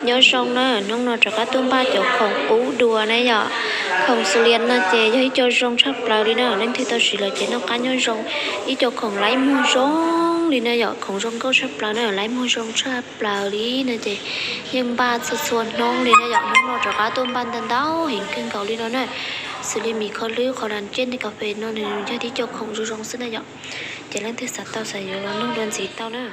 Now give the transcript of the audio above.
Nyob zoo na, hnub no rov qab tuaj npaj cov khoom ub dua na yom. Khoom xus lias no ces yog ib co zoo tshaj plaws li na, leej twg tau siv lawm ces noj qab nyob zoo. Ib co khoom laib muag zoo li na yom, khoom zoo nkauj tshaj plaws na, laib muag zoo tshaj plaws li no ces yeej npaj txhua txhua hnub li na yom. Hnub no rov qab tuaj npaj ntau ntau heev kawg nkaus li no na. Xws li mis kho hlwb, qhov das tsiaj, tej kas fes no nws yog tib co khoom zoo zoo xwb na yom. Ces leej twg xav tau xav yuav los nug dua ntxiv tau na.